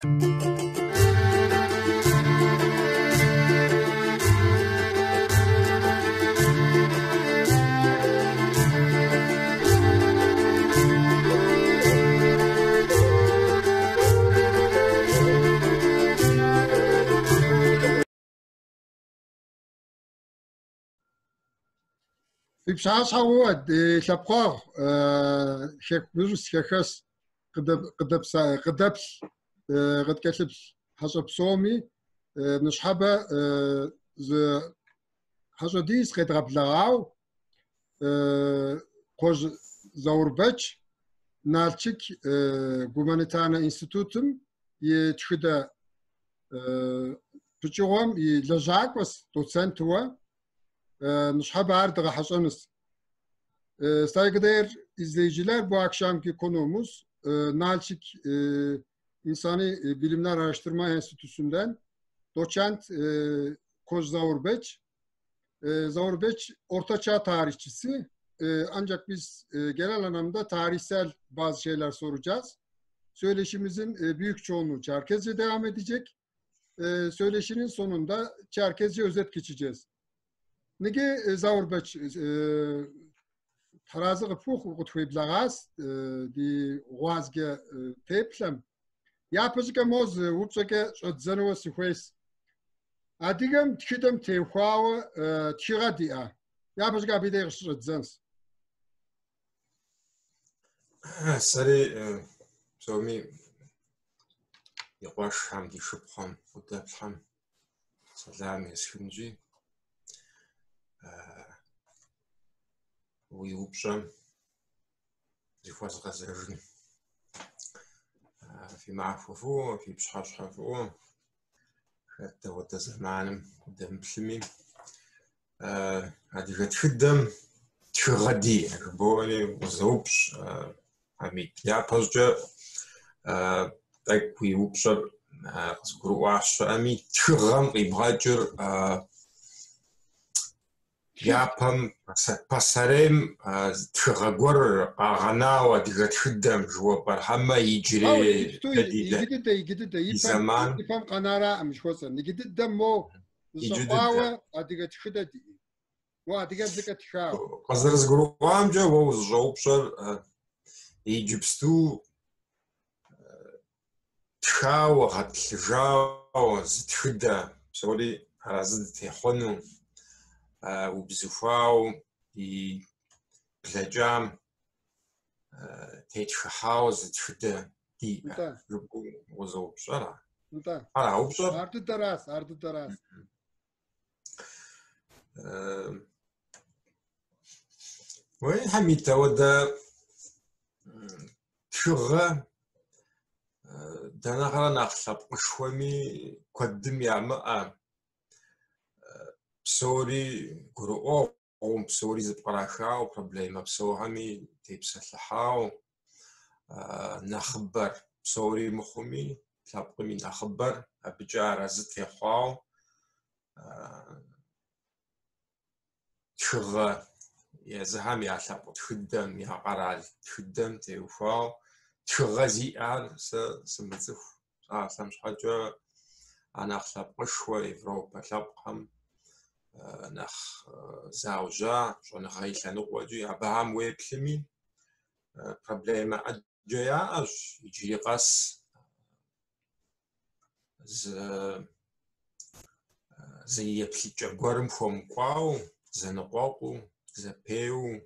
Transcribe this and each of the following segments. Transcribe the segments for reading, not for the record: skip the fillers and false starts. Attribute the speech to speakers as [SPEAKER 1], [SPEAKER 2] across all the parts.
[SPEAKER 1] Фи пщыхьэщхьэ фӏыуэ, ди лъэпкъэгъу, хэкурыс, хэхэс къыдэплъ, къыткӏэлъыплъ хьэщӏэ псоми ныщхьэбэ зы хьэщӏэ дис къедгъэблэгъау Кхъуэжь Заурбэч Налчык гуманитарнэ институтым и тхыдэ пычыгъуэм и лэжьакӏуэс доцентуэ ныщхьэбэ ар дгъэхьэщӏэнус. Saygıdeğer izleyiciler, bu akşamki konuğumuz Nalçik İnsani Bilimler Araştırma Enstitüsü'nden doçent Koç Zaurbeç. Zaurbeç Ortaçağ tarihçisi. Ancak biz genel anlamda tarihsel bazı şeyler soracağız. Söyleşimizin büyük çoğunluğu Çerkezce devam edecek. Söyleşinin sonunda Çerkezce özet geçeceğiz. Ныджы Заурбэч тхьэразэ къыпхухъу укъытхуеблэгъащ ди гъуазджэ теплъэм. Япэщӏыкӏэ мо зы упщӏэкӏэ щӏэддзэнуэ сыхуейс. Адыгэм тхыдэм теухуауэ тхыгъэ диӏа? Япэщӏыкӏэ абы дей къыщыщӏэддзэнщ.
[SPEAKER 2] Сэри псоми ди къуэшхэм, ди шыпхъуэм, къыдэплъхэм сэлам есхынщи, уи упщӏэм зыхуэзгъэзэжын. Фи махуэ фӏыуэ, фи пщыхьэщхьэ фӏыуэ, хэт дауэдэ зэманым къыдэмыплъми. Адыгэ тхыдэм тхыгъэ диӏэ жыбоӏэри укъызоупщӏ, Хьэмид. Япэщӏыкӏэ тӏэкӏу уи упщӏэр къызгурыӏуащэӏыми, тхыгъэм къибгъэкӏыр япэм пасэрейм тхыгъэ гуэр къагъэнауэ адыгэ тхыдэм жыуэпӏэр, хьэмэ иджырей
[SPEAKER 1] иджы дыдэ, иджы дыдэ,
[SPEAKER 2] зэман
[SPEAKER 1] ипэм къэнараӏым жыхуэсӏэр. Иджы дыдэм мо зыщӏэкъуауэ адыгэ тхыдэ диӏэ. Уэ адыгэбзэкӏэ тхауэ.
[SPEAKER 2] Къызэрызгурыӏуамкӏэ, уэ узыщӏэупщӏэр иджыпсту тхауэ, гъэтӏылъыжауэ зы тхыдэ псори арэзы дытехъуэну, убзыхуауэ ди блэкӏам тетхыхьауэ зы тхыдэ диӏэ жыпӏэу укъызоупщӏэра?
[SPEAKER 1] Нтӏэ.
[SPEAKER 2] Ара упщӏэр?
[SPEAKER 1] Ар дыдэращ, ар дыдэращ.
[SPEAKER 2] Уей, Хьэмид, ауэдэ тхыгъэ дэ нэхърэ нэхъ лъэпкъышхуэми куэдым ямыӏэ, псори гурыӏуэгъуэу, псори зэпкърахауэ, проблемэ псохэми тепсэлъыхьауэ, нэхъыбэр псори мыхъуми, лъэпкъым и нэхъыбэр абыкӏэ арэзы техъуауэ, тхыгъэ езыхэм я лъэпкъ тхыдэм, я къэрал тхыдэм теухуауэ тхыгъэ зиӏэр сэ сымыцӏыху псалъэм щхьэкӏэ а нэхъ лъэпкъышхуэ Европэ лъэпкъхэм нэхъ заужьа щӏэныгъэ и лъэныкъуэкӏи абыхэм уеплъми проблемэ ӏэджэ яӏэщ иджыри къэс зы еплъыкӏэ гуэрым хуэмыкӏуауэ, зэныкъуэкъуу, зэпеуэу,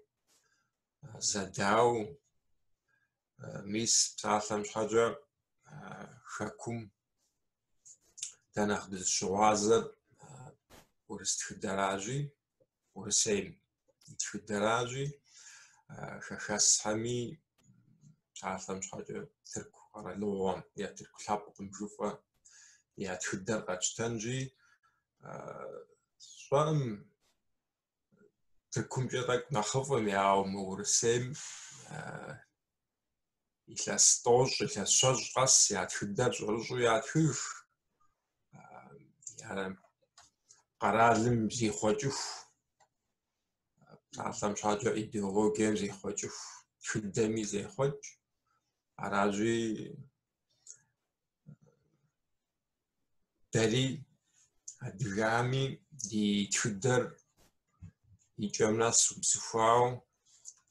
[SPEAKER 2] зэдауэу. Мис псалъэм щхьэкӏэ хэкум дэ нэхъ дызыщыгъуазэр урыс тхыдэращи, Урысейм и тхыдэращи, хэхэсхэми псалъэм щхьэкӏэ Тырку къэралыгъуэм е Тырку лъэпкъым жыфӏэ я тхыдэр къэтщтэнщи, сщӏэӏым Тыркумкӏэ тӏэкӏу нэхъыфӏым, ауэ мы Урысейм илъэс тӏощӏ, илъэс щэщӏ къэс я тхыдэр щӏэрыщӏэу ятхыж. Къэралым зихъуэкӏыху, псалъэм щхьэкӏэ идеологием зихъуэкӏыху, тхыдэми зехъуэкӏ. Аращи, Дэри адыгэми ди тхыдэр и кӏэм нэс убзыхуауэ,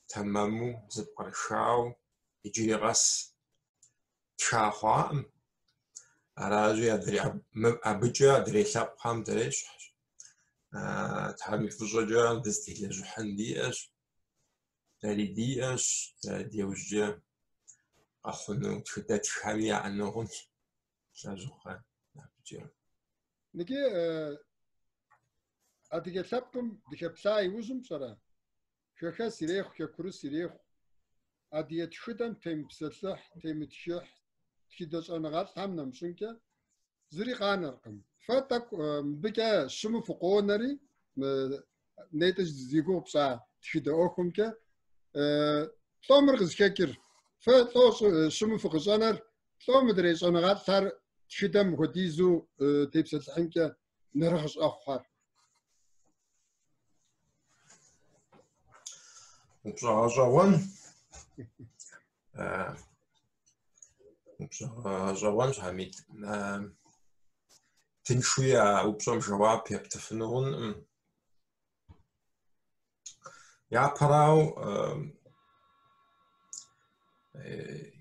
[SPEAKER 2] тэмэму зэпкърыхауэ иджыри къэс тха хъуакъым. Аращи, абыкӏэ адрей лъэпкъхэм дарещхьщ. Тхьэм и фӏыщӏэкӏэ дызытелэжьыхьын диӏэщ, дэри диӏэщ, ди иужькӏэ къэхъуну тхыдэтххэми яӏэну хъунщ лэжьыгъэ абыкӏэ.
[SPEAKER 1] Иджы адыгэ лъэпкъым дыхэплъа иужьым пщӏэрэ? Хэхэс ирехъу, хэкурыс ирехъу. Адыгэ тхыдэм темыпсэлъыхь, темытхыхь, тхыдэ щӏэныгъэлӏхэм нэмыщӏынкӏэ зыри къанэркъым. Фэ тӏэкӏу мыбыкӏэ щыму фыкъонэри, нетӏэ зи гугъу пщӏа тхыдэ ӏуэхумкӏэ лӏо мыр къызыхэкӏыр. Фэ лӏо щыму фыкъыщӏэнэр, лӏо мыдрей щӏэныгъэлӏхэр тхыдэм хуэдизу тепсэлъыхьынкӏэ нэрыгъ щӏэхъухэр.
[SPEAKER 2] Упщӏэ гъэщӏэгъуэн. Упщӏэ гъэщӏэгъуэнщ, Хьэмид. Тыншуи а упщӏэм жэуап ептыфыну хъункъым. Япэрауэ,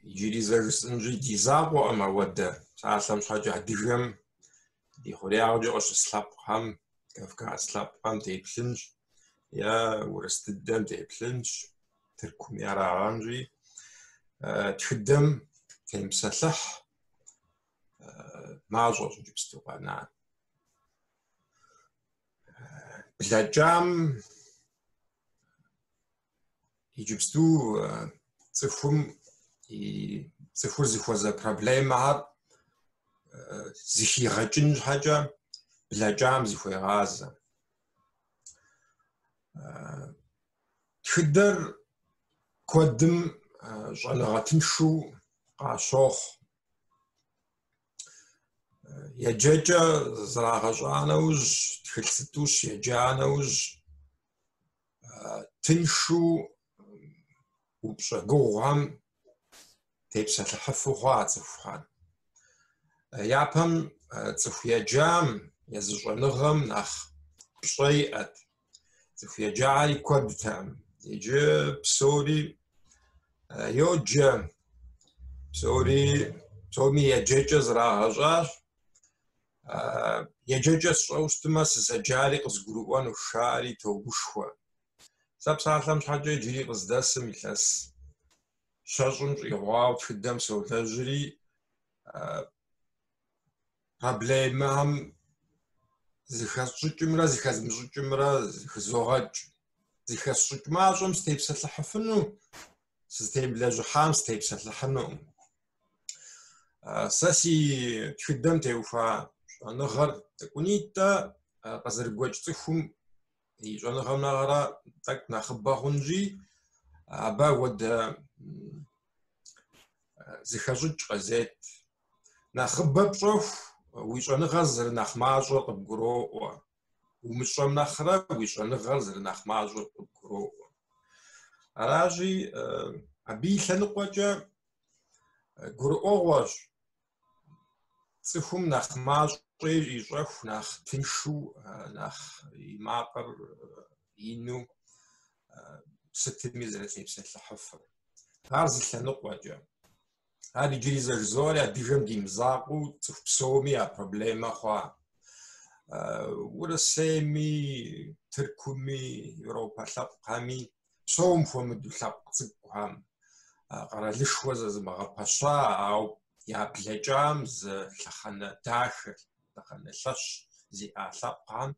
[SPEAKER 2] иджыри зэ жысӏэнщи, ди закъуэкъым ауэдэ. Псалъэм щхьэкӏэ адыгэм ди хъуреягъкӏэ къыщыс лъэпкъхэм, Кавказ лъэпкъхэм деплъынщ, е урыс дыдэм деплъынщ, Тыркуми арагъэнщи, тхыдэм темыпсэлъыхь мащӏэщ иджыпсту къэна. Блэкӏам иджыпсту цӏыхум и цӏыхур зыхуэзэ проблемэхэр зыхигъэкӏын щхьэкӏэ блэкӏам зыхуегъазэ. Тхыдэр куэдым щӏэныгъэ тыншу къащохъу. Еджэкӏэ зрагъэщӏа нэужь, тхылъ зытӏущ еджа нэужь, тыншу упщӏэ гугъухэм тепсэлъыхьыфу хъуа цӏыхухэр. Япэм цӏыху еджам езы щӏэныгъэм нэхъ пщӏэ иӏэт. Цӏыху еджари куэдтэкъым. Иджы псори йоджэ, псори псоми еджэкӏэ зрагъэщӏащ. Еджэкӏэ сщӏэу щытмэ, сызэджари къызгурыӏуэну жаӏэри тогушхуэ. Сэ псалъэм щхьэкӏэ иджыри къыздэсым илъэс щэщӏым щӏигъуауэ тхыдэм солэжьри, проблемэхэм зыхэсщӏыкӏымрэ зыхэзмыщӏыкӏымрэ зыхызогъэкӏ. Зыхэсщӏыкӏ мащӏэм сытепсэлъыхьыфыну, сызытемылэжьыхьам сытепсэлъыхьынукъым. Сэ си тхыдэм теухуа щӏэныгъэр тӏэкӏунитӏэ къызэрыгуэкӏ цӏыхум и щӏэныгъэм нэхърэ тӏэкӏу нэхъыбэ хъунщи, абы апхуэдэ зыхэщӏыкӏ къызет. Нэхъыбэ пщӏэху уи щӏэныгъэр зэрынэхъ мащӏэр къыбгуроӏуэ. Умыщӏэм нэхърэ уи щӏэныгъэр зэрынэхъ мащӏэр къыбгуроӏуэ. Аращи, абы и лъэныкъуэкӏэ гурыӏуэгъуэщ цӏыхум нэхъ мащӏэ ищӏэху, нэхъ тыншу, нэхъ и макъыр ину сытми зэрытепсэлъыхьыфыр. Ар зы лъэныкъуэкӏэ. Ар иджыри зэ жызоӏэри адыгэм ди мызакъуэу цӏыху псоми я проблемэ хъуа. Урысейми, Тыркуми, Европэ лъэпкъхэми, псом хуэмыдэу лъэпкъ цӏыкӏухэм, къэралышхуэ зэзымыгъэпэща, ауэ я блэкӏам зы лъэхъэнэ дахэ, лъэхъэнэ лъэщ зиӏа лъэпкъхэм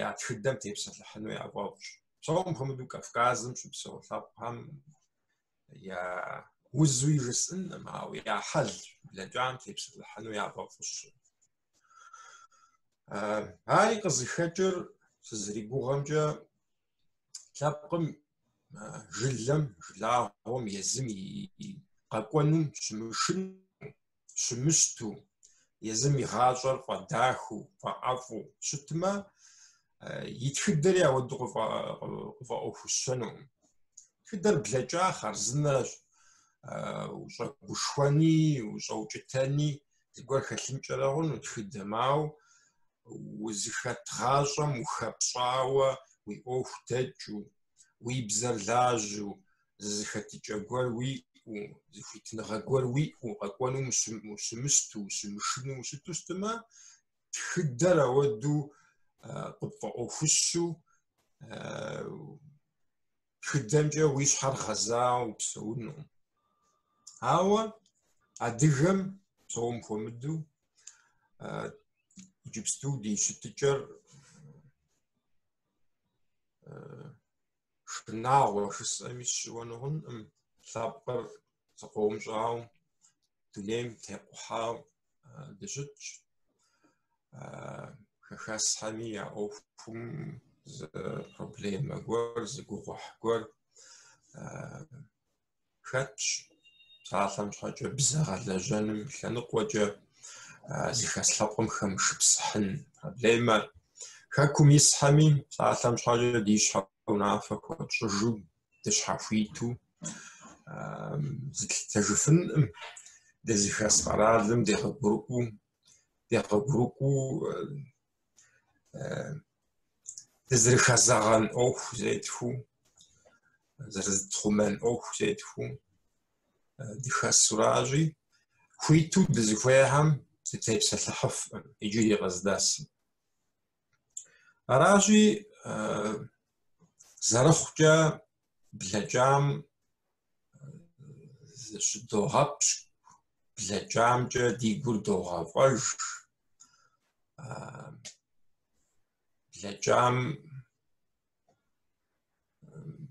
[SPEAKER 2] я тхыдэм тепсэлъыхьыну яфӏэфӏщ. Псом хуэмыдэу Кавказым щыпсэу лъэпкъхэм я узуи жысӏэнкъым, ауэ я хьэл блэкӏам тепсэлъыхьыну яфӏэфӏыщэ. Ари къызыхэкӏыр сызэригугъэмкӏэ лъэпкъым, жылэм, жылагъуэм езым и къэкӏуэнум щымышыну, щымыщту, езым и гъащӏэр фӏэдахэу, фӏэӏэфӏу щытмэ, и тхыдэри ауэдэу къыфӏэӏуэхущэнукъым. Тхыдэр блэкӏа хъарзынэщ, ущӏэгушхуэни, ущӏэукӏытэни. Зыгуэр хэлъынкӏэрэ хъуну тхыдэм, ауэ узыхэт гъащӏэм ухэпщӏауэ, уи ӏуэху дэкӏыу, уи бзэр лажьэу, зы зэхэтыкӏэ гуэр уиӏэу, зы хуитыныгъэ гуэр уиӏэу, къэкӏуэнум ущымыщту, ущымышынэу ущыту щытмэ, тхыдэр ауэдэу къыпфӏэӏуэхущу, тхыдэмкӏэ уи щхьэр гъэзауэ упсэуну. Ауэ адыгэм псом хуэмыдэу иджыпсту ди щытыкӏэр шынагъуэ жысӏэми сыщыуэну хъункъым, лъэпкъыр зыкъом щӏауэ дунейм текъухьауэ дыщытщ. Хэхэсхэми я ӏуэхум зы проблемэ гуэр, зы гугъуехь гуэр хэтщ. Псалъэм щхьэкӏэ бзэ гъэлэжьэным лъэныкъуэкӏэ зыхэс лъэпкъым хэмышыпсыхьын проблемэр. Хэкум исхэми, псалъэм щхьэкӏэ ди щхьэ унафэ хуэтщӏыжу, дыщхьэхуиту зытлъытэжыфынкъым, дызыхэс къэралым дегъэгурыӏуэу, дегъэгурыкӏуэу дызэрыхэзэгъэн ӏуэху зетхуу, зэрызытхъумэн ӏуэху зетхуу дыхэсуращи, хуиту дызыхуейхэм дытепсэлъыхьыфкъым иджыри къыздэсым. Аращи, зэрыхъукӏэ блэкӏам зыщыдогъэпщкӏу, блэкӏамкӏэ ди гур догъэфӏэж, блэкӏам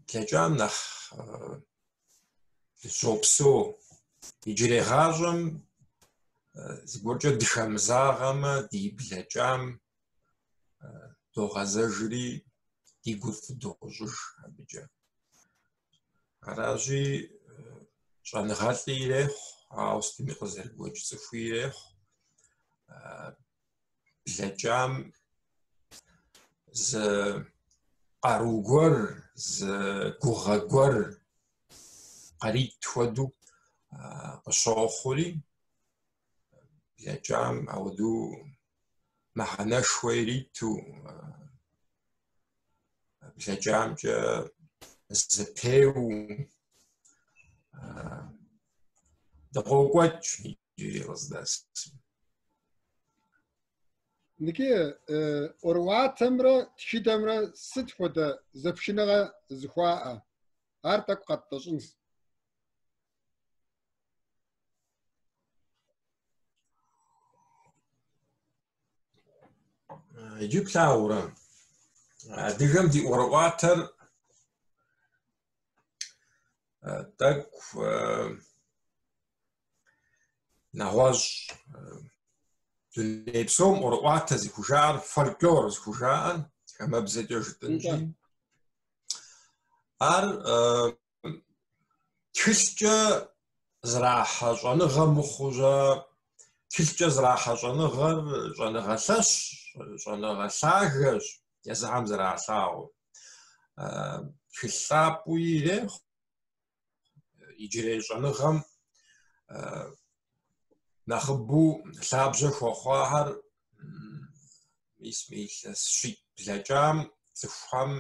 [SPEAKER 2] блэкӏам нэхъ дыщопсэу. Иджырей гъащӏэм зыгуэркӏэ дыхэмызагъэмэ, ди блэкӏам догъэзэжри, ди гур фӏы дощӏыж абыкӏэ. Аращи, щӏэныгъэлӏи ирехъу, ауэ сытми къызэрыгуэкӏ цӏыхуи ирехъу, блэкӏам зы къару гуэр, зы гугъэ гуэр къарит хуэдэу къыщохъури, блэкӏам ауэдэу мыхьэнэшхуэ ириту, блэкӏамкӏэ зэпеуэу дыкъокӏуэкӏ иджыри къыздэсым.
[SPEAKER 1] Иджы ӏуэрыӏуатэмрэ тхыдэмрэ сыт хуэдэ зэпхыныгъэ зэхуаӏэ? Ар тӏэкӏу къэттӏэщӏынщ.
[SPEAKER 2] Иджы плъагъурэ, адыгэм ди ӏуэрыӏуатэр тӏэкӏу нэгъуэщӏ дуней псом ӏуэрыӏуатэ зыхужаӏэр, фольклор зыхужаӏэр, хамэбзэкӏэ жытӏэнщи, ар тхылъкӏэ зэрахьэ щӏэныгъэ мыхъуу-щэ, тхылъкӏэ зэрахьэ щӏэныгъэр щӏэныгъэ лъэщ, щӏэныгъэ лъагэщ, езыхэм зэралъагъур. Тхылъ лъапӏэуи ирехъу, иджырей щӏэныгъэм нэхъыбэу лъабжьэ хуэхъуахэр мис мы илъэс щитӏ блэкӏам цӏыхухэм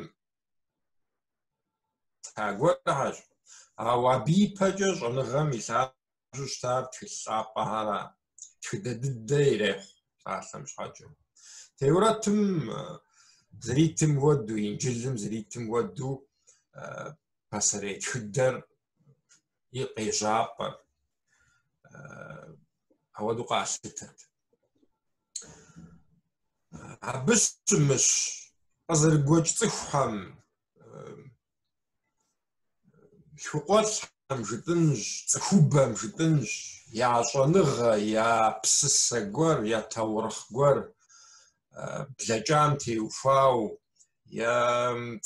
[SPEAKER 2] тха гуэрхэрщ. Ауэ абы ипэкӏэ щӏэныгъэм и лъабжьэу щытар тхылъ лъапӏэхэра, тхыдэ дыдэ ирехъу псалъэм щхьэкӏэ. Теурэтым зэритым хуэдэу, Инджылым зэритым хуэдэу пасэрей тхыдэр и къежьапӏэр ауэдэу къалъытэт. Абы щымыщ къызэрыгуэкӏ цӏыхухэм, лъхукъуэлӏхэм жытӏынщ, цӏыхубэм жытӏынщ, я щӏэныгъэ, я псысэ гуэр, я таурыхъ гуэр блэкӏам теухуау, е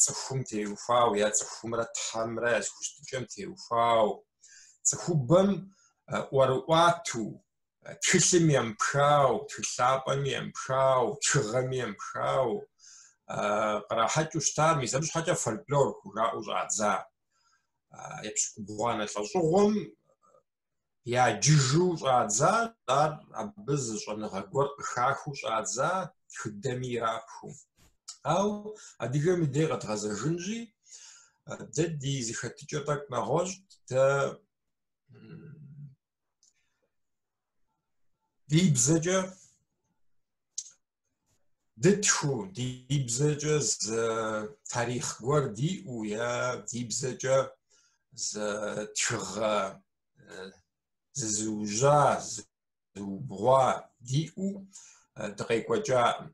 [SPEAKER 2] цӏыхум теухуау, е цӏыхумрэ Тхьэмрэ я зэхущытыкӏэм теухуау, цӏыхубэм ӏуэрыӏуатэу, Тхылъым емыпхау, тхылъ лъапӏэми емыпхау, тхыгъэми емыпхау кърахьэкӏыу щытар, мис абы щхьэкӏэ фольклор хужаӏэу щӏадза. Епщыкӏубгъуанэ лӏэщӏыгъуэм Яджыжу щӏадза, ар абы зы щӏэныгъэ гуэр къыхахыу щӏадза, тхыдэми ирапхыу. Ауэ адыгэм и дей къэдгъэзэжынщи, дэ ди зэхэтыкӏэр тӏэкӏу нэгъуэщӏт, дэ ди бзэкӏэ дытхыу, ди бзэкӏэ зы тарихъ гуэр диӏэу е ди бзэкӏэ зы тхыгъэ зызыужьа, зыубгъуа диӏэу дыкъекӏуэкӏаӏым.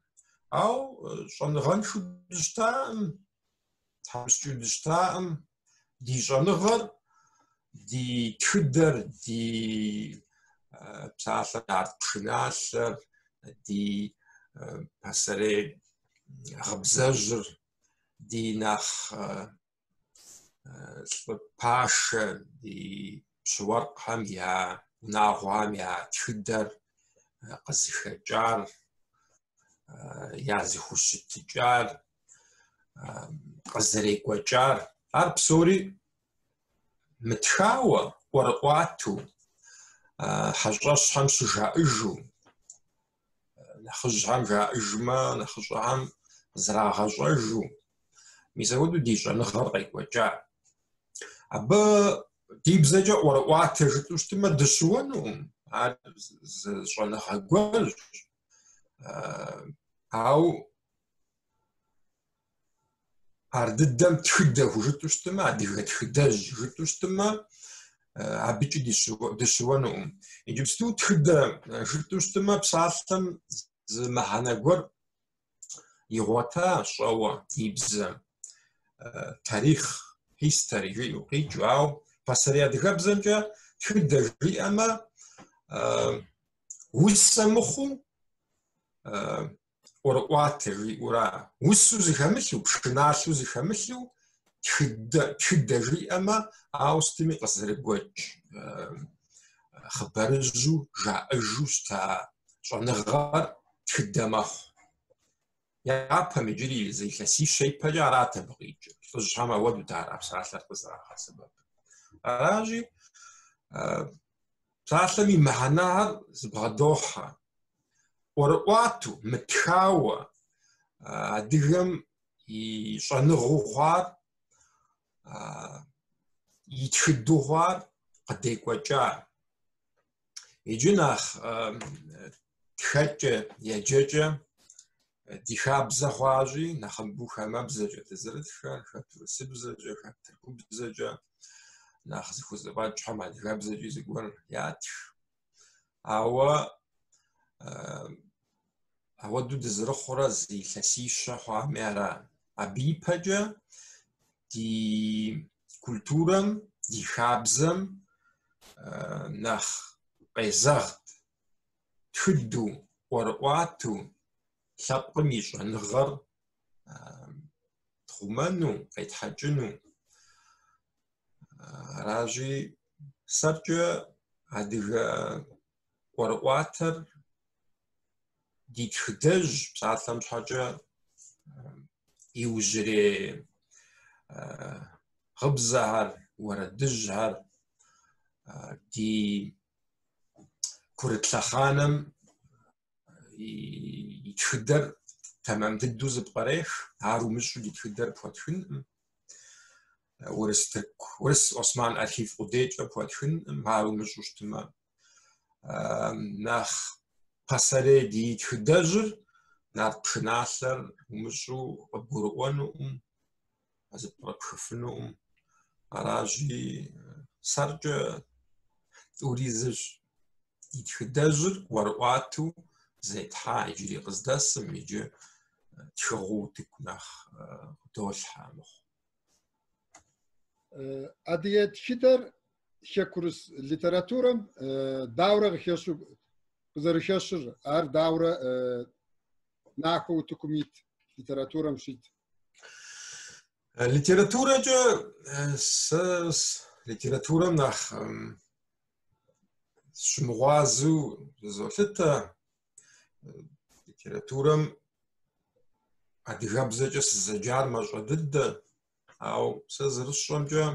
[SPEAKER 2] Ауэ щӏэныгъэншэу дыщытаӏым, тхьэмыщкӏэу дыщытаӏым, ди щӏэныгъэр, ди тхыдэр, ди псалъэ нарт пшыналъэр, ди пасэрей гъыбзэжьыр, ди нэхъ лӏы пашэ, ди пщыуэркъхэм я унагъуэхэм я тхыдэр къызыхэкӏар, я зэхущытыкӏар, къызэрекӏуэкӏар. Ар псори мытхауэ, ӏуэрыӏуатэу, хьэщӏэщхэм щыжаӏэжу, нэхъыжьхэм жаӏэжмэ, нэхъыщӏэхэм зрагъэщӏэжу, мис апхуэдэу ди щӏэныгъэр къекӏуэкӏа. Абы ди бзэкӏэ ӏуэрыӏуатэ жытӏэу щытмэ, дыщыуэнукъым. Ар зы щӏэныгъэ гуэрщ. Ауэ ар дыдэм тхыдэ хужытӏэу щытмэ, адыгэ тхыдэжь жытӏэу щытмэ, абыкӏи дыщыуэнукъым. Иджыпсту тхыдэ жытӏэу щытмэ, псалъэм зы мыхьэнэ гуэр игъуэта щӏэуэ ди бзэм. Тарихъ, history жиӏэу къикӏыу, ауэ пасэрей адыгэбзэмкӏэ тхыдэ жиӏэмэ, усэ мыхъуу, ӏуэрыӏуатэ жиӏэура, усэу зыхэмылъу, пшыналъэу зыхэмылъу, тхыдэ жиӏэмэ, ауэ сытми къызэрыгуэкӏ хъыбарыжьу жаӏэжу щыта щӏэныгъэр тхыдэ мэхъу. Япэм иджыри зы илъэсищэ ипэкӏэ арат абы къикӏыр. Лӏыжьхэм ауэдэут ар а псалъэр къызэрагъэсэбэпыр. Аращи, псалъэм и мыхьэнэхэр зыбгъэдохьэ. ӏуэрыӏуатэу, мытхауэ, адыгэм и щӏэныгъэу хъуар, и тхыдэу хъуар къыдекӏуэкӏа. Иджы нэхъ тхэкӏэ, еджэкӏэ ди хабзэ хъуащи, нэхъыбэу хамэбзэкӏэ дызэрытхэр, хэт урысыбзэкӏэ, хэт тыркубзэкӏэ, нэхъ зыхузэфӏэкӏхэм адыгэбзэкӏи зыгуэр ятх. Ауэ ауэдэу дызэрыхъурэ зы илъэсищэ хъуами ара. Абы ипэкӏэ ди культурэм, ди хабзэм нэхъ къезэгът тхыдэу, ӏуэрыӏуатэу лъэпкъым и щӏэныгъэр тхъумэну, къетхьэкӏыну. Аращи, сэркӏэ адыгэ ӏуэрыӏуатэр ди тхыдэжь псалъэм щхьэкӏэ иужьрей гъыбзэхэр, уэрэдыжьхэр ди курыт лъэхъанэм и тхыдэр тэмэм дыдэу зыпкърех, ар умыщӏу ди тхыдэр пхуэтхынкъым. Урыс-тырку, урыс-осман архив къудейкӏэ пхуэтхынкъым, ар умыщӏу щытмэ. Нэхъ пасэрей ди тхыдэжьыр, нарт пшыналъэр умыщӏу къыбгурыӏуэнукъым, зыпкърыпхыфынукъым. Аращи, сэркӏэ тӏури зыщ. Ди тхыдэжьыр ӏуэрыӏуатэу зетхьа иджыри къыздэсым, иджы тхыгъэу утыку нэхъ къыдолъхьэ мыхъу.
[SPEAKER 1] Адыгэ тхыдэр хэкурыс литературэм даурэ къыхэщу къызэрыхэщыр, ар даурэ нахуэ утыкум ит литературэм щит?
[SPEAKER 2] Литературэкӏэ сэ литературэм нэхъ сыщымыгъуазэу зызолъытэ. Литературэм адыгэбзэкӏэ сызэджар мащӏэ дыдэ, ауэ сэ зэрысщӏэмкӏэ,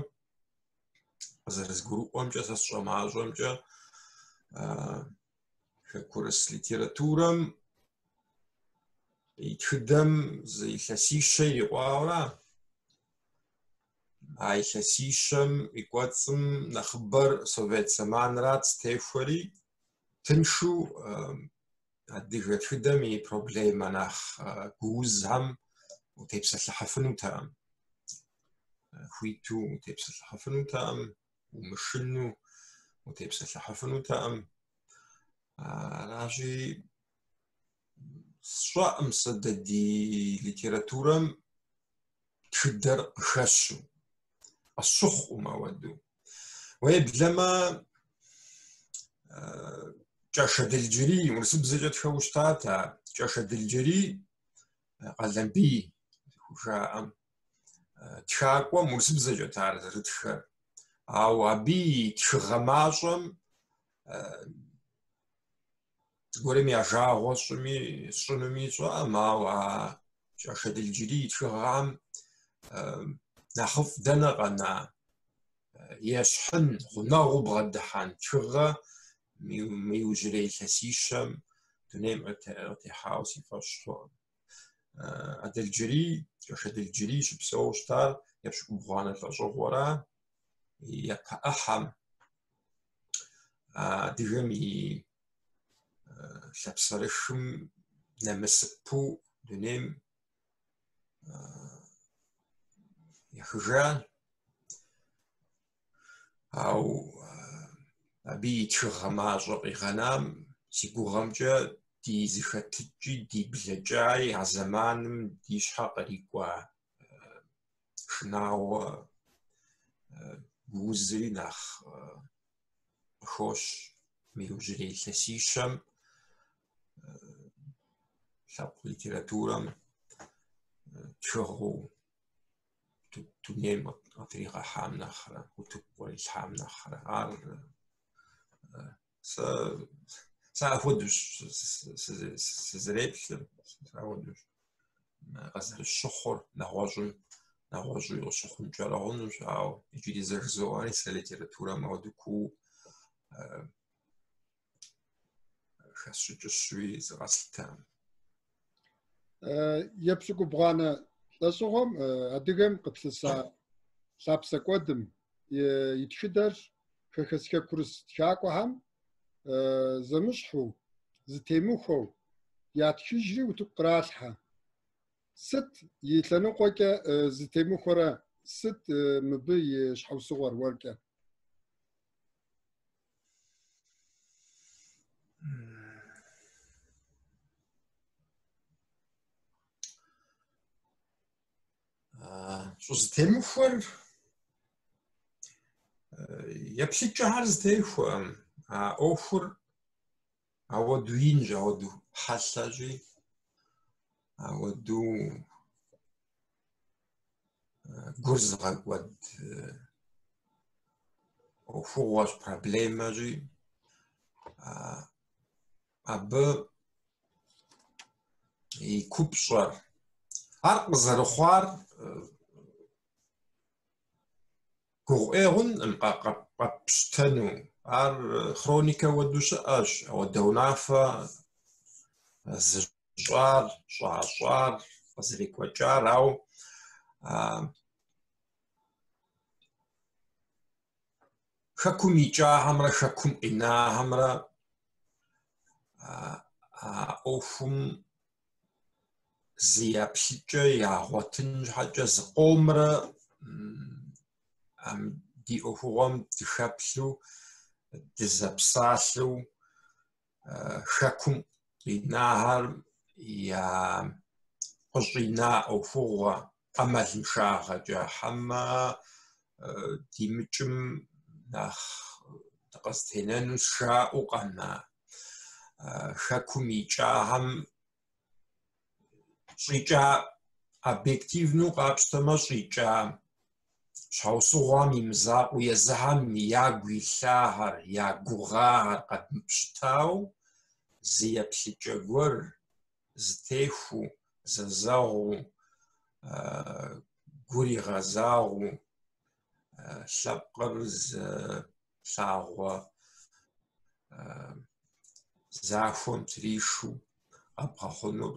[SPEAKER 2] къызэрызгурыӏуэмкӏэ, сэ сщӏэ мащӏэмкӏэ Хэкурыс литературэм и тхыдэм зы илъэсищэ ирикъуауэра. А илъэсищэм и кӏуэцӏым нэхъыбэр совет зэманрат зытехуэри, тыншу адыгэ тхыдэм и проблемэ нэхъ гуузхэм утепсэлъыхьыфынутэкъым. Хуиту утепсэлъыхьыфынутэкъым, умышыну утепсэлъыхьыфынутэкъым. Аращи, сщӏэкъым сэ дэ ди литературэм тхыдэр къыхэщу, къысщыхъукъым ауэдэу. Уеблэмэ, Кӏашэ Адылджэрий, урысыбзэкӏэ тхэуэ щытат а Кӏашэ Адылджэрий Къалэмбий хужаӏэм. Тхакӏуэм урысыбзэкӏэт ар зэрытхэр. Ауэ абы и тхыгъэ мащӏэм зыгуэрым я жагъуэ сщӏыми, сщӏынуми сщӏэкъым, ауэ а Кӏашэ Адылджэрий и тхыгъэхэм нэхъыфӏ дэнэ къэна? Ещхьын, гъунэгъуу бгъэдыхьэн тхыгъэ мы иужьрей илъэсищэм дунейм къытехьауэ си фӏэщ хъуӏым. Адылджэрий, Кӏашэ Адылджэрий щыпсэууэ щытар епщыкӏубгъуанэ лӏэщӏыгъуэра и япэ ӏыхьэм адыгэм и лъапсэрыхым нэмысыпу дунейм ехыжа. Ауэ абы и тхыгъэ мащӏэ къигъэнам, си гугъэмкӏэ, ди зэхэтыкӏи, ди блэкӏаи а зэманым ди щхьэ кърикӏуа шынагъуэ гуузри нэхъ къыхощ мы иужьрей илъэсищэм лъэпкъ литературэм тхыгъэу дунейм къытригъэхьам нэхърэ, утыку кърилъхьам нэхърэ. Ар сэ сэ апхуэдэущ сызэреплъыр, сэ апхуэдэущ къызэрысщыхъур, нэгъуэщӏым нэгъуэщӏуи къыщыхъункӏэрэ хъунущ, ауэ иджыри зэ жызоӏэри сэ литературэм апхуэдэу куу хэсщӏыкӏыщуи зыкъэслъытэкъым.
[SPEAKER 1] Епщыкӏубгъуанэ лӏэщӏыгъуэм адыгэм къытлъыса лъапсэкӏуэдым и тхыдэр хэхэс хэкурыс тхакӏуэхэм зэмыщхьу, зэтемыхуэу ятхыжри утыку къралъхьэ. Сыт и лъэныкъуэкӏэ зэтемыхуэрэ, сыт мыбы и щхьэусыгъуэр уэркӏэ?
[SPEAKER 2] Щӏызэтемыхуэр еплъыкӏэхэр зэтехуэкъым. А ӏуэхур ауэду инщ, ауэду хьэлъэщи, ауэду гур зыгъэкӏуэд ӏуэхугъуэщ, проблемэщи, абы и купщӏэр. Ар къызэрыхъуар гугъу ӏей хъункъым къэпщтэну. Ар хроникэ уэду щыӏэщ, ауэдэ унафэ зыщӏар, щӏащӏар, къызэрекӏуэкӏар, ауэ хэкум икӏахэмрэ хэкум къинахэмрэ а ӏуэхум зы еплъыкӏэ ягъуэтын щхьэкӏэ зыкъомрэ ди ӏуэхугъуэм дыхэплъу, дызэпсалъэу хэкум къинахэр я къыщӏина ӏуэхугъуэ ӏэмалыншагъэкӏэ, хьэмэ димыкӏым нэхъ дыкъызэтенэнущ жаӏэу къэна хэкум икӏахэм щӏикӏа объективну къапщтэмэ щӏикӏа щхьэусыгъуэм и мызакъуэу езыхэм ягу илъахэр, я гугъахэр къэдмыпщытауэ зы еплъыкӏэ гуэр зытехуу, зэзэгъыу, гур игъэзагъэу, лъэпкъыр зы лъагъуэ. захуэм тришу къэбгъэхъунур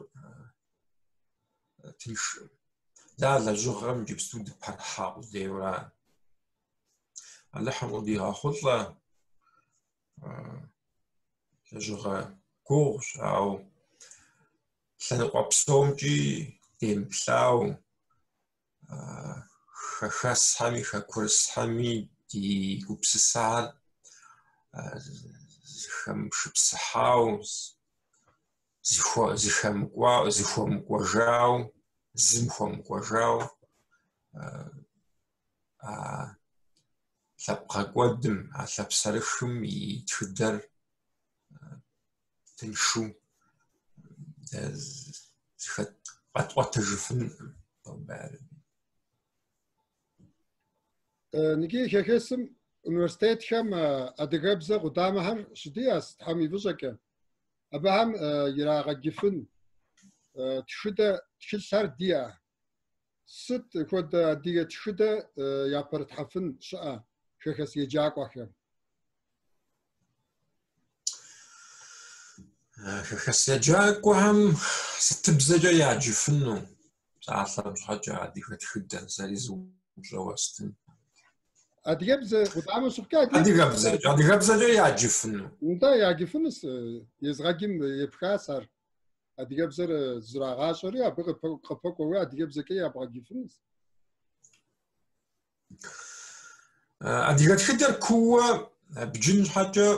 [SPEAKER 2] тыншкъым. Дэ а лэжьыгъэм иджыпсту дыпэрыхьа къудейуэра. Алыхьым къыдигъэхъулӏэ лэжьыгъэ гугъущ, ауэ лъэныкъуэ псомкӏи демыплъау, хэхэсхэми хэкурысхэми ди гупсысэхэр зыхэмышыпсыхьау, зыхуэмыкӏуэжау, зым хуэмыкӏуэжау а лъэпкъгъэкӏуэдым, а лъапсэрыхым и тхыдэр тыншу зыхэт къэтӏуэтэжыфынкъым.
[SPEAKER 1] Ныджы хэхэсым университетхэм адыгэбзэ къудамэхэр щыдиӏэс Тхьэм и фӏыщӏэкӏэ. Абыхэм ирагъэджыфын тхыдэ тхылъхэр диӏэ. Сыт хуэдэ адыгэ тхыдэ япэрытхьэфын щыӏэ хэхэс еджакӏуэхэм?
[SPEAKER 2] Хэхэс еджакӏуэхэм сытыбзэкӏэ яджыфыну псалъэм щхьэкӏэ адыгэ тхыдэ сэри зы упщӏэ уэстын.
[SPEAKER 1] Адыгэбзэ къудамэ щыхъукӏэ
[SPEAKER 2] адыгэбзэкӏэ адыгэбзэкӏэ яджыфыну?
[SPEAKER 1] Нтӏэ, яджыфынущ, езыгъэджым епхащ ар. Адыгэбзэр зрагъащӏэри, абы къыпэкӏуэуи адыгэбзэкӏэ ябгъэджыфынущ.
[SPEAKER 2] Адыгэ тхыдэр кууэ бджын щхьэкӏэ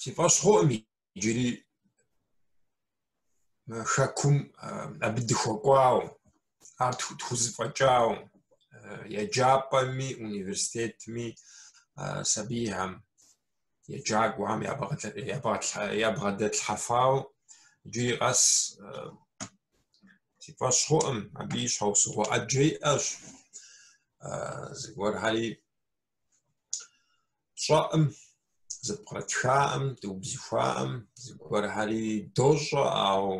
[SPEAKER 2] си фӏэщ хъуӏым иджыри хэкум абы дыхуэкӏуауэ, ар тхузэфӏэкӏауэ, еджапӏэми университетми сабийхэм, еджакӏуэхэм ябгъэдэтлъхьэфауэ иджыри къэс си фӏэщ хъуӏым, абы и щхьэусыгъуэ ӏэджэ иӏэщ, зыгуэрхэри тщӏэӏым, зэпкърытхаӏым, дыубзыхуаӏым, зыгуэрхэри дощӏэ, ауэ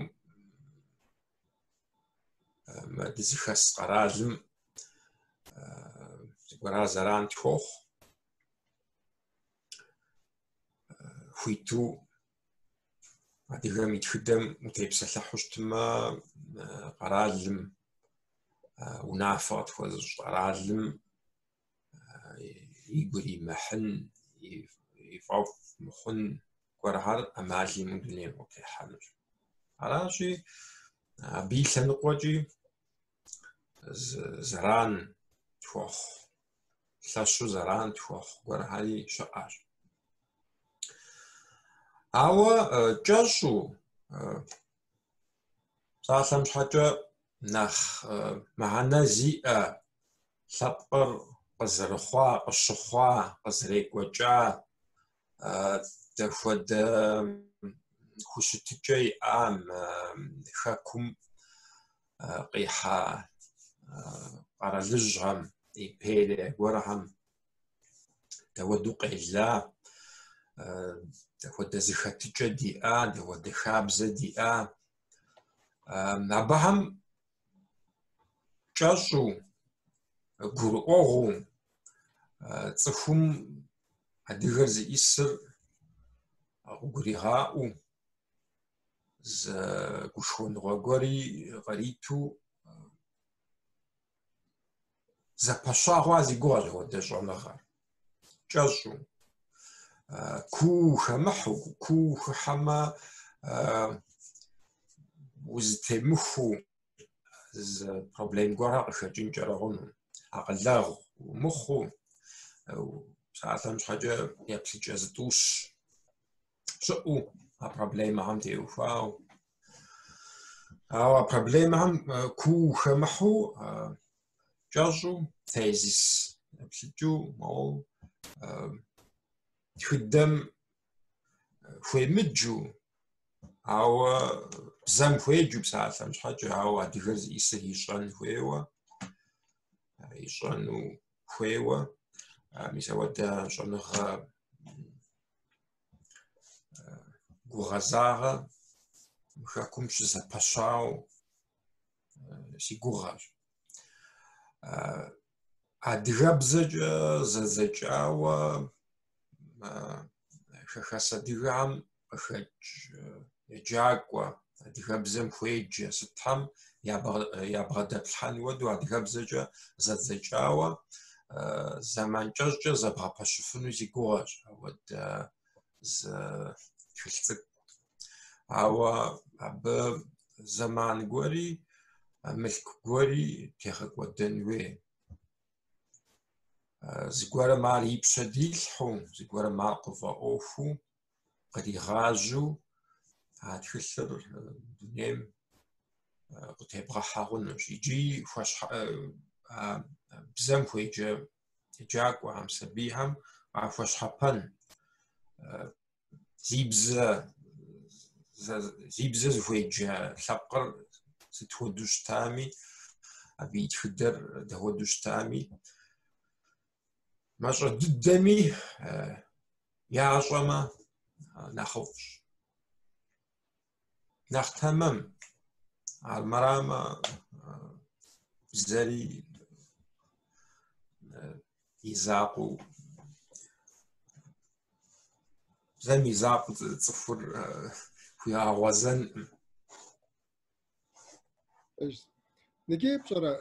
[SPEAKER 2] мы дызыхэс къэралым зыгуэрхэр зэран тхуохъу. Хуиту адыгэм и тхыдэм утепсэлъыхьу щытмэ, къэралым унафэ къытхуэзыщӏ къэралым игу иримыхьын, и фӏэфӏ мыхъун гуэрхэр ӏэмал имыӏэу дунейм къытехьэнущ. Аращи, абы и лъэныкъуэкӏи зэран тхуэхъу, лъэщу зэран тхуэхъу гуэрхэри щыӏэщ. Ауэ кӏэщӏу, псалъэм щхьэкӏэ, нэхъ мыхьэнэ зиӏэ лъэпкъыр къызэрыхъуа, къыщыхъуа, къызэрекӏуэкӏа, дэхуэдэ хущытыкӏэ иӏам, хэкум къихьа къэралыжьхэм, империе гуэрхэм дауэду къела, дэхуэдэ зэхэтыкӏэ диӏа, дэхуэдэ хабзэ диӏа. Абыхэм кӏэщӏу, гурыӏуэгъуэу цӏыхум адыгэр зиӏисыр къыгуригъаӏуэу, зы гушхуэныгъэ гуэри къриту зэпэща хъуа си гугъэщ апхуэдэ щӏэныгъэр. Кӏэщӏу, куу хэмыхьэу, куу хыхьэмэ, узытемыхуу зы проблем гуэрхэр къыхэкӏынкӏэрэ хъуну. Акъылэгъу умыхъуу, псалъэм щхьэкӏэ еплъыкӏэ зытӏущ щыӏэу а проблемэхэм теухуауэ. Ауэ а проблемэхэм куу хэмыхьэу, кӏэщӏу, тезис еплъыкӏэу, моуэ тхыдэм хуемыджэу, ауэ бзэм хуеджэу псалъэм щхьэкӏэ, ауэ адыгэр зиӏисыр ищӏэн хуейуэ, ищӏэну хуейуэ, мис ауэдэ щӏэныгъэ гугъэзагъэ хэкум щызэпэщауэ си гугъэщ. Адыгэбзэкӏэ зэдзэкӏауэ хэхэс адыгэхэм къыхэкӏ еджакӏуэ, адыгэбзэм хуеджэ сытхэм ябгъэдэплъхьэн хуэдэу адыгэбзэкӏэ зэдзэкӏауэ зэман кӏэщӏкӏэ зэбгъэпэщыфыну си гугъэщ апхуэдэ зы тхылъ цӏыкӏу. Ауэ абы зэман гуэри, мылъку гуэри тегъэкӏуэдэн хуей. Зыгуэрым ар и пщэ дилъхьэу, зыгуэрым ар къыфӏэӏуэхуу, къригъажьэу а тхылъыр дунейм къытебгъэхьэ хъунущ. Иджы бзэм хуеджэ еджакӏуэхэм, сабийхэм къахуэщхьэпэн зи бзэ зыхуеджэ лъэпкъыр сыт хуэдэу щытами, абы и тхыдэр дапхуэдэу щытами, мащӏэ дыдэми ящӏэмэ нэхъыфӏщ. Нэхъ тэмэм, армырамэ бзэри и закъуэу, бзэм и закъуэу цӏыхур хуигъэгъуэзэнкъым.
[SPEAKER 1] Ныджы пщӏэрэ,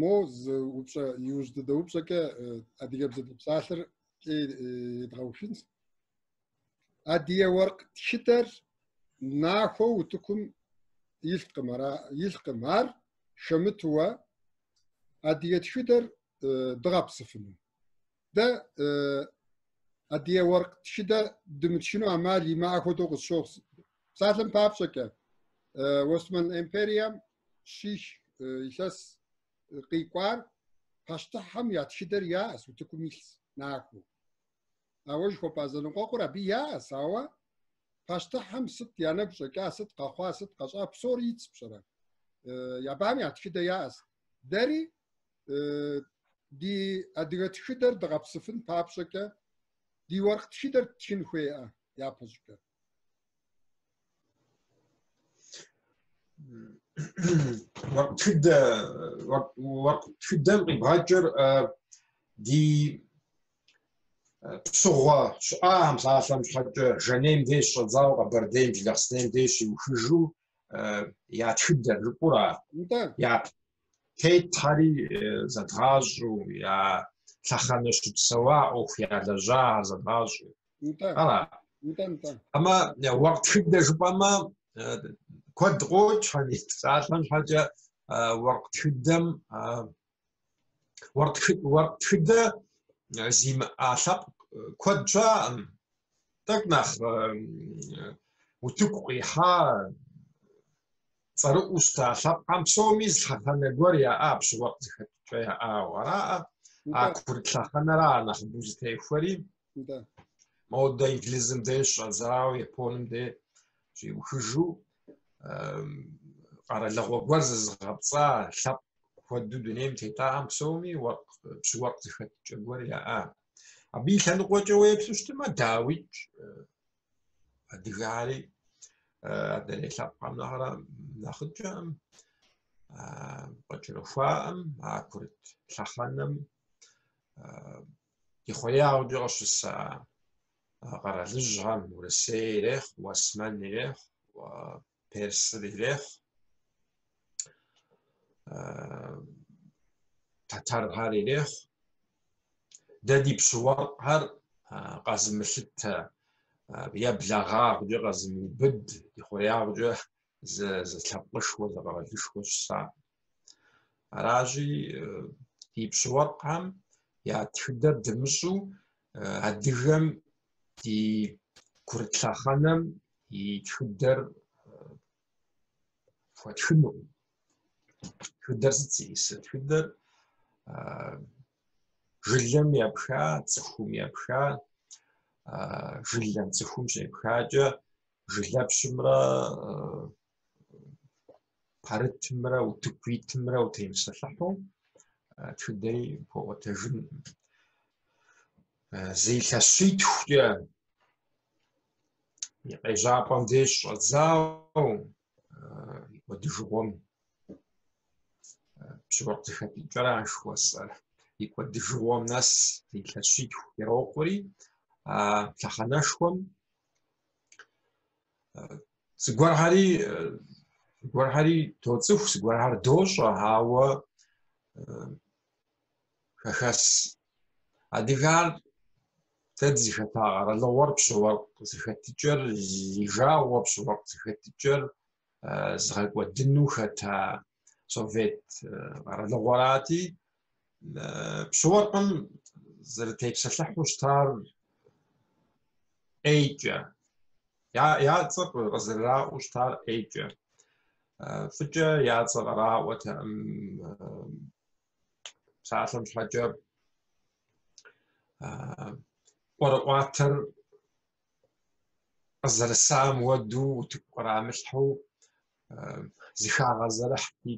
[SPEAKER 1] мо зы упщӏэ, иужь дыдэ упщӏэкӏэ адыгэбзэ дыпсалъэр кӏей едгъэухынщ. Адыгэ уэркъ тхыдэр нахуэу утыкум илъкъым, ара илъкъым. Ар хэмытуэ адыгэ тхыдэр дыгъэпсыфыну. Дэ адыгэ уэркъ тхыдэ дымытхыну ӏэмал имыӏэ хуэдэу къысщохъу. Псалъэм папщӏэкӏэ, Уэсмэн империем щих илъэс къикӏуар пащтыхьхэм я тхыдэр яӏэщ, утыкум илъщ нахуэу. Ауэ жыхуэпӏа зэныкъуэкъур абы яӏэщ, ауэ пащтыхьхэм сыт я нэгу щӏэкӏа, сыт къэхъуа, сыт къэщӏа, псори итщ, пщӏэрэ. Абыхэм я тхыдэ яӏэщ. Дэри ди адыгэ тхыдэр дыгъэпсыфын папщӏэкӏэ ди уэркъ тхыдэр ттхын хуейӏэ япэщӏыкӏэ.
[SPEAKER 2] Уэркъ тхыдэ, уэркъ тхыдэм къибгъэкӏыр ди пщыгъуэ щыӏахэм псалъэм щхьэкӏэ Жанейм деж щӏэдзауэ Къэбэрдейм, Джылахъстэнейм деж щиухыжу я тхыдэр жыпӏура? Я тетхэри зэдгъащӏэу, я лъэхъэнэ щыпсэуа ӏуэху ялэжьахэр зэдгъащӏэу. Ара? Амэ уэркъ тхыдэ жыпӏэмэ, куэд къокӏ, Хьэмид, псалъэм щхьэкӏэ уэркъ тхыдэм уэркъ тхыдэ зимыӏа лъэпкъ куэд щыӏэкъым. Тӏэкӏу нэхъ утыку къихьа цӏэрыӏуэу щыта лъэпкъхэм псоми зы лъэхъэнэ гуэр яӏа, пщы-уэркъ зэхэтыкӏэ яӏауэ. Араӏэ, а курыт лъэхъэнэра нэхъыбэу зытехуэри. Модэ Инджылызым деж щӏэдзауэ, Японым деж щиухыжу къэралыгъуэ гуэр зызыгъэпцӏа лъэпкъ куэду дунейм тетахэм псоми уэркъ, пщы-уэркъ зэхэтыкӏэ гуэр яӏа. Абы и лъэныкъуэкӏэ уеплъу щытмэ, дауикӏ, адыгэхэри адрей лъэпкъхэм нэхърэ нэхъыкӏэкъым, къыкӏэрыхуаӏым, а курыт лъэхъэнэм ди хъуреягъкӏэ къыщыса къэралыжьхэм, Урысей ирехъу, Уэсмэн ирехъу, Персыр ирехъу, тэтэрхэр ирехъу. Дэ ди пщы-уэркъхэр къэзымылъытэ е благъагъкӏэ къэзымыубыд, ди хъуреягъкӏэ зы лъэпкъышхуэ, зы къэралышхуэ щыса. Аращи, ди пщы-уэркъхэм я тхыдэр дымыщӏу адыгэм ди курыт лъэхъэнэм и тхыдэр пхуэтхынукъым. Тхыдэр сыт зиӏысыр? Тхыдэр жылэм епха, цӏыхум епха, жылэм цӏыхум щепхакӏэ жылэпщымрэ пэрытымрэ утыку итымрэ утемыпсэлъыхьу тхыдэри пхуэӏуэтэжынкъым. Зы илъэс щитхукӏэ и къежьапӏэм деж щӏэдзауэ и кӏуэдыжыгъуэм пщы-уэркъ зэхэтыкӏэра жыхуэсӏэр. и кӏуэдыжыгъуэм нэс илъэс щитху ирокъури, а лъэхъэнэшхуэм зыгуэрхэри доцӏыху, зыгуэрхэр дощӏэ, ауэ хэхэс адыгэр дэ дызыхэта къэралыгъуэр пщы-уэркъ зэхэтыкӏэр зи жагъуэ, пщы-уэркъ зэхэтыкӏэр зыгъэкӏуэдыну хэта совет къэралыгъуэрати, пщы-уэркъым зэрытепсэлъыхьу щытар ӏейкӏэ, я цӏэр къызэрыраӏуэу щытар ӏейкӏэ. Фӏыкӏэ я цӏэ къраӏуэтэкъым, псалъэм щхьэкӏэ ӏуэрыӏуатэр къызэрысам уэду утыку кърамылъхьэу зыхагъэзэрыхьти,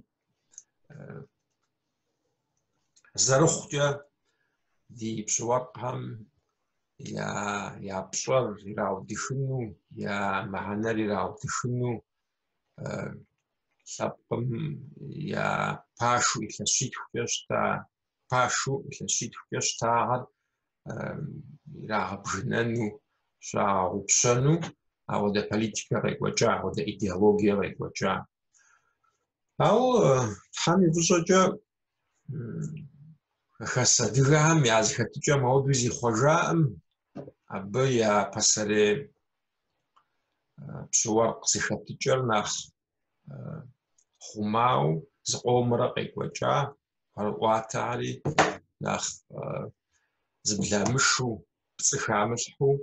[SPEAKER 2] зэрыхъукӏэ ди пщы-уэркъхэм я пщӏэр ираудыхыну, я мыхьэнэр ираудыхыну, лъэпкъым я пашу илъэс щитхукӏэ щыта, пашу илъэс щитхукӏэ щытахэр ирагъэбгынэну, щагъэгъупщэну ауэдэ политикэ къекӏуэкӏа, ауэдэ идеологие къекӏуэкӏа. Ауэ Тхьэм и фӏыщӏэкӏэ хэхэс адыгэхэм я зэхэтыкӏэм ауэдэу зихъуэжаӏым, абы я пасэрей пщы-уэркъ зэхэтыкӏэр нэхъ хъумау зыкъомрэ къекӏуэкӏа, ӏуэрыӏуатэхэри нэхъ зыбламышу, пцӏы хамылъхьэу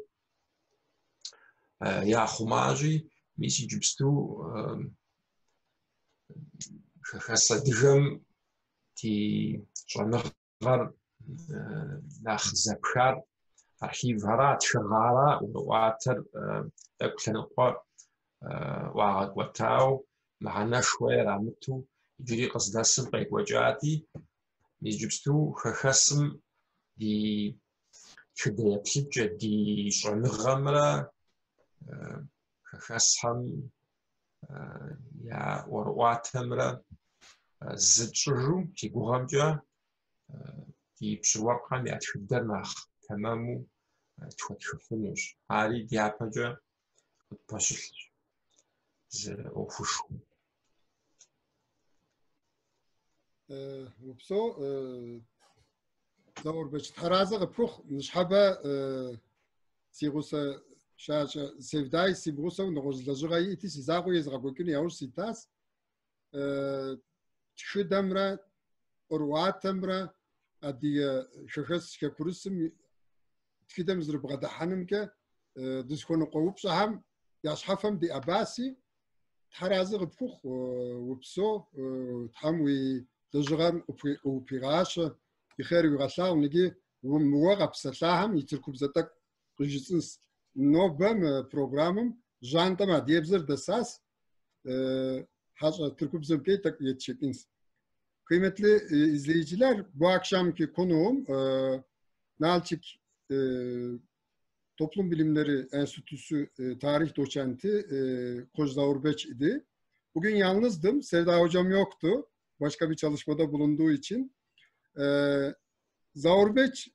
[SPEAKER 2] яхъумащи, мис иджыпсту хэхэс адыгэм ди щӏэныгъэр нэхъ зэпхар архивхара, тхыгъэра, ӏуэрыӏуатэр тӏэкӏу лъэныкъуэ ӏуагъэкӏуэтау, мыхьэнэшхуэ ирамыту иджыри къыздэсым къекӏуэкӏати, иджыпсту хэхэсым ди тхыдэ еплъыкӏэ, ди щӏэныгъэмрэ хэхэсхэм я ӏуэрыӏуатэмрэ зы тщӏыжу, си гугъэмкӏэ, ди пщы-уэркъхэм я тхыдэр нэхъ тэмэму тхуэтхыфынущ. Ари дяпэкӏэ къытпэщылъщ зы ӏуэхушхуэу.
[SPEAKER 1] Упсэу, Заурбэч, Тхьэразэ къыпхухъу, ныщхьэбэ си гъусэ Шащӏэ Севдай си гъусэу нэгъуэщӏ лэжьыгъэ иӏэти, си закъуэ езгъэкӏуэкӏыну яужь ситащ. Тхыдэмрэ ӏуэрыӏуатэмрэ адыгэ хэхэс хэкурысым тхыдэм зэрыбгъэдыхьэнымкӏэ дызыхуэныкъуэ упщӏэхэм я щхьэфэм диӏэбаси, Тхьэразэ къыпхухъу, упсэу, Тхьэм уи лэжьыгъэм къыупигъащэ, и хъер уигъэлъагъу, ныджы уэ къэпсэлъахэм и тыркубзэ тӏэкӏу къыжысӏынс. Нобэ мы программэм жьантӏэм адыгэбзэр дэсас, хьэщӏэ тыркубзэмкӏэ тӏэкӏу етшэкӏынс. Kıymetli izleyiciler, bu akşamki konuğum Nalçik Toplum Bilimleri Enstitüsü tarih doçenti Koç Zaurbeç idi. Bugün yalnızdım, Sevda Hocam yoktu. Başka bir çalışmada bulunduğu için. Zaurbeç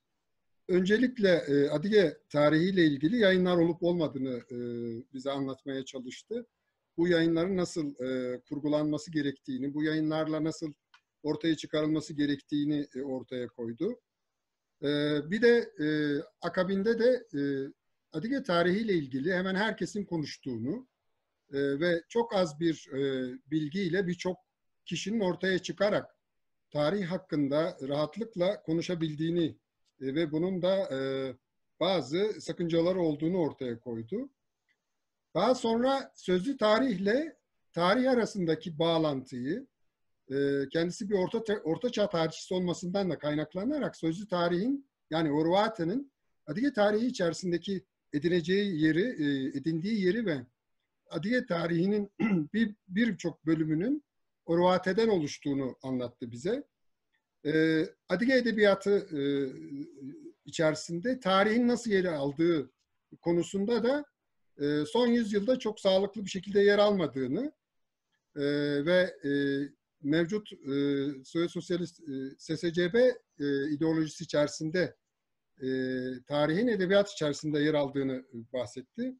[SPEAKER 1] öncelikle Adige tarihiyle ilgili yayınlar olup olmadığını bize anlatmaya çalıştı. Bu yayınların nasıl kurgulanması gerektiğini, bu yayınlarla nasıl ortaya çıkarılması gerektiğini ortaya koydu. Bir de akabinde de Adige tarihiyle ilgili hemen herkesin konuştuğunu ve çok az bir bilgiyle birçok kişinin ortaya çıkarak tarih hakkında rahatlıkla konuşabildiğini ve bunun da bazı sakıncaları olduğunu ortaya koydu. Daha sonra sözlü tarihle tarih arasındaki bağlantıyı kendisi bir orta çağ tarihçisi olmasından da kaynaklanarak sözlü tarihin, yani Orvate'nin Adige tarihi içerisindeki edineceği yeri, edindiği yeri ve Adige tarihinin birçok bölümünün Orvate'den oluştuğunu anlattı bize. Adige edebiyatı içerisinde tarihin nasıl yer aldığı konusunda da son yüzyılda çok sağlıklı bir şekilde yer almadığını ve mevcut Sovyet Sosyalist SSCB ideolojisi içerisinde tarihin edebiyat içerisinde yer aldığını bahsetti.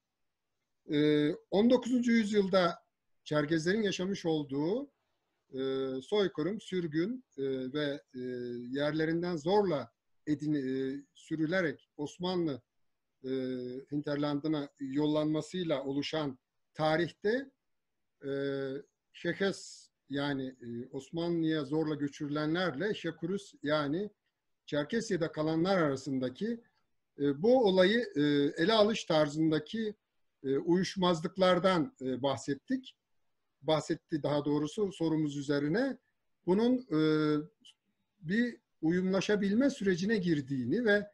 [SPEAKER 1] 19. Yüzyılda Çerkezlerin yaşamış olduğu soykırım, sürgün ve yerlerinden zorla sürülerek Osmanlı hinterlandına yollanmasıyla oluşan tarihte Şekes yani Osmanlı'ya zorla göçürülenlerle Şekurus yani Çerkesya'da kalanlar arasındaki bu olayı ele alış tarzındaki uyuşmazlıklardan bahsettik. Bahsetti daha doğrusu sorumuz üzerine. Bunun bir uyumlaşabilme sürecine girdiğini ve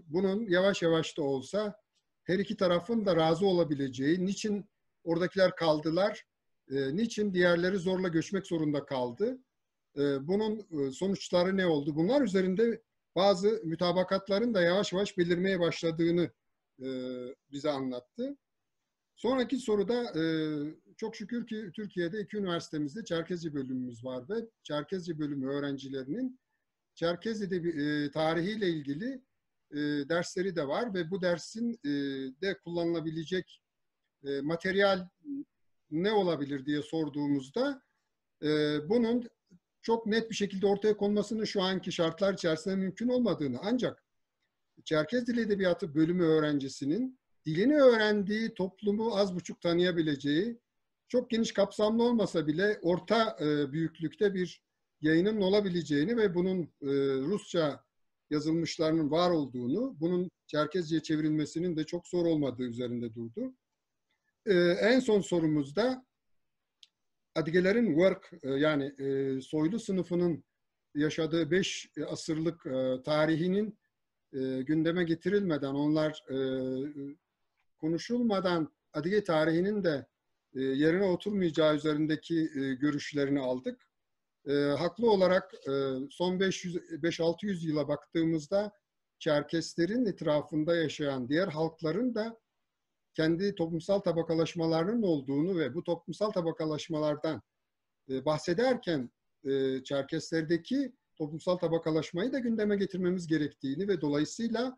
[SPEAKER 1] bunun yavaş yavaş da olsa her iki tarafın da razı olabileceği, niçin oradakiler kaldılar, niçin diğerleri zorla göçmek zorunda kaldı, bunun sonuçları ne oldu? Bunlar üzerinde bazı mütabakatların da yavaş yavaş belirmeye başladığını bize anlattı. Sonraki soruda çok şükür ki Türkiye'de iki üniversitemizde Çerkezce bölümümüz var ve Çerkezce bölümü öğrencilerinin Çerkez tarihiyle ilgili dersleri de var ve bu dersin de kullanılabilecek materyal ne olabilir diye sorduğumuzda bunun çok net bir şekilde ortaya konmasının şu anki şartlar içerisinde mümkün olmadığını, ancak Çerkez Dili Edebiyatı bölümü öğrencisinin dilini öğrendiği toplumu az buçuk tanıyabileceği, çok geniş kapsamlı olmasa bile orta büyüklükte bir yayının olabileceğini ve bunun Rusça yazılmışlarının var olduğunu, bunun Çerkezce'ye çevrilmesinin de çok zor olmadığı üzerinde durdu. En son sorumuzda Adigelerin work yani soylu sınıfının yaşadığı 5 asırlık tarihinin gündeme getirilmeden, onlar konuşulmadan Adige tarihinin de yerine oturmayacağı üzerindeki görüşlerini aldık. Haklı olarak son 500-600 yıla baktığımızda Çerkeslerin etrafında yaşayan diğer halkların da kendi toplumsal tabakalaşmalarının olduğunu ve bu toplumsal tabakalaşmalardan bahsederken Çerkeslerdeki toplumsal tabakalaşmayı da gündeme getirmemiz gerektiğini ve dolayısıyla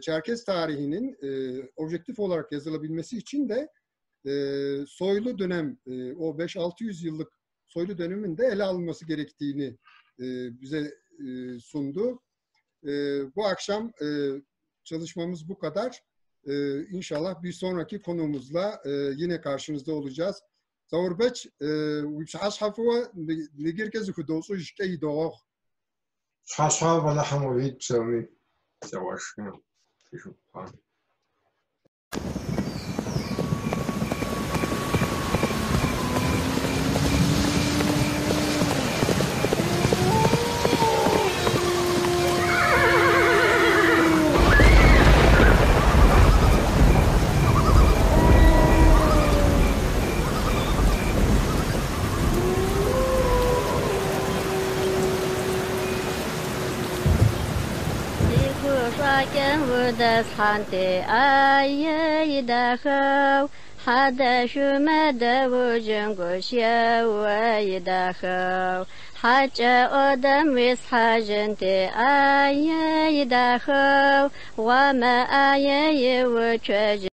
[SPEAKER 1] Çerkes tarihinin objektif olarak yazılabilmesi için de soylu dönem, o 5-600 yıllık soylu dönemin de ele alınması gerektiğini bize sundu. Bu akşam çalışmamız bu kadar. İnşallah bir sonraki konuğumuzla yine karşınızda olacağız. Zaurbeç,
[SPEAKER 3] دسحنتي آي دخو حدا شو ما دو جنگوش يا دخو حاجة أدم وسحاجنتي آي دخو وما آي وچج.